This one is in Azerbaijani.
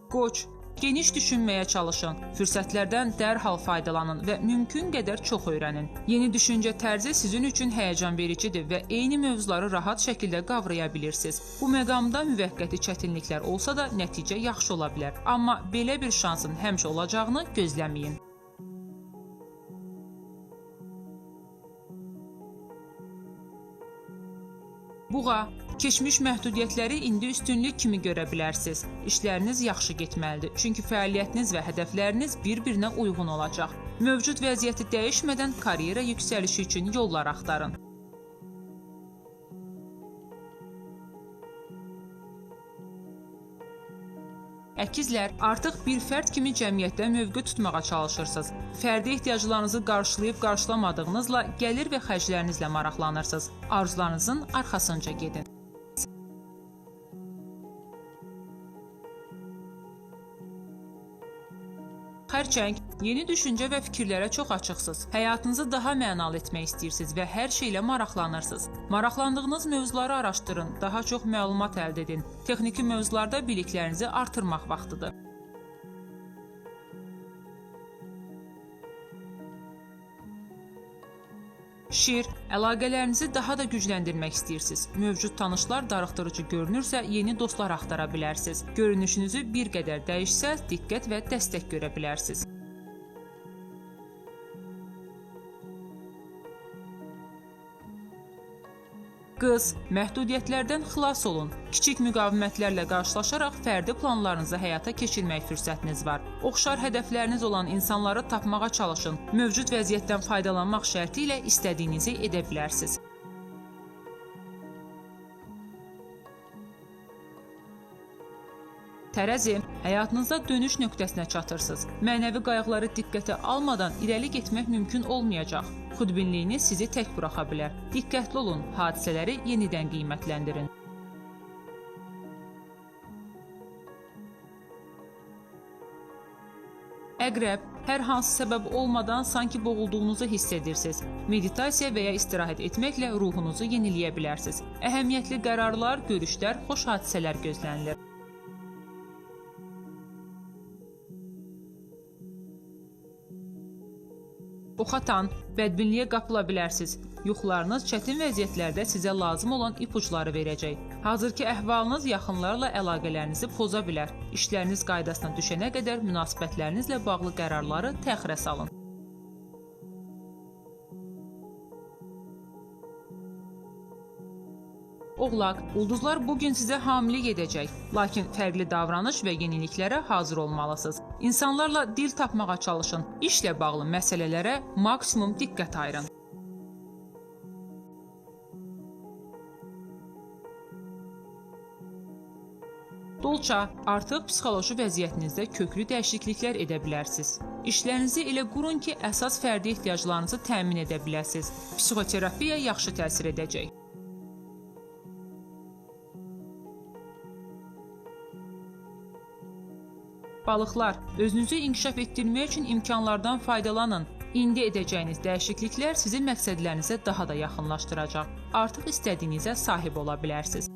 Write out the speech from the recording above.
Qoç, geniş düşünməyə çalışın, fürsətlərdən dərhal faydalanın və mümkün qədər çox öyrənin. Yeni düşüncə tərzi sizin üçün həyəcanvericidir və eyni mövzuları rahat şəkildə qavraya bilirsiniz. Bu məqamda müvəqqəti çətinliklər olsa da nəticə yaxşı ola bilər. Amma belə bir şansın həmişə olacağını gözləməyin. Buğa, keçmiş məhdudiyyətləri indi üstünlük kimi görə bilərsiniz. İşləriniz yaxşı getməlidir, çünki fəaliyyətiniz və hədəfləriniz bir-birinə uyğun olacaq. Mövcud vəziyyəti dəyişmədən karyera yüksəlişi üçün yollar axtarın. Əkizlər, artıq bir fərd kimi cəmiyyətdə mövqe tutmağa çalışırsınız. Fərdi ehtiyaclarınızı qarşılayıb qarşılamadığınızla gəlir və xərclərinizlə maraqlanırsınız. Arzularınızın arxasınca gedin. Xərçəng, yeni düşüncə və fikirlərə çox açıqsınız. Həyatınızı daha mənalı etmək istəyirsiniz və hər şeylə maraqlanırsınız. Maraqlandığınız mövzuları araşdırın, daha çox məlumat əldə edin. Texniki mövzularda biliklərinizi artırmaq vaxtıdır. Şir, əlaqələrinizi daha da gücləndirmək istəyirsiniz. Mövcud tanışlar darıxdırıcı görünürsə, yeni dostlar axtara bilərsiniz. Görünüşünüzü bir qədər dəyişsəz, diqqət və dəstək görə bilərsiniz. Qız, məhdudiyyətlərdən xilas olun. Kiçik müqavimətlərlə qarşılaşaraq fərdi planlarınızı həyata keçirmək fürsətiniz var. Oxşar hədəfləriniz olan insanları tapmağa çalışın. Mövcud vəziyyətdən faydalanmaq şərti ilə istədiyinizi edə bilərsiniz. Tərəzi, həyatınızda dönüş nöqtəsinə çatırsınız. Mənəvi qayğıları diqqətə almadan irəli getmək mümkün olmayacaq. Xudbinliyiniz sizi tək buraxa bilər. Diqqətli olun, hadisələri yenidən qiymətləndirin. Əqrəb, hər hansı səbəb olmadan sanki boğulduğunuzu hiss edirsiniz. Meditasiya və ya istirahət etməklə ruhunuzu yeniləyə bilərsiniz. Əhəmiyyətli qərarlar, görüşlər, xoş hadisələr gözlənilir. Oxatan, bədbinliyə qapıla bilərsiniz. Yuxularınız çətin vəziyyətlərdə sizə lazım olan ipucları verəcək. Hazırki əhvalınız yaxınlarla əlaqələrinizi poza bilər. İşləriniz qaydasına düşənə qədər münasibətlərinizlə bağlı qərarları təxirə salın. Oğlaq, ulduzlar bugün sizə hamilik edəcək, lakin fərqli davranış və yeniliklərə hazır olmalısınız. İnsanlarla dil tapmağa çalışın, işlə bağlı məsələlərə maksimum diqqət ayırın. Dolça, artıq psixoloji vəziyyətinizdə köklü dəyişikliklər edə bilərsiniz. İşlərinizi elə qurun ki, əsas fərdi ehtiyaclarınızı təmin edə biləsiniz. Psixoterapiya yaxşı təsir edəcək. Balıqlar, özünüzü inkişaf etdirmək üçün imkanlardan faydalanın. İndi edəcəyiniz dəyişikliklər sizi məqsədlərinizə daha da yaxınlaşdıracaq. Artıq istədiyinizə sahib ola bilərsiniz.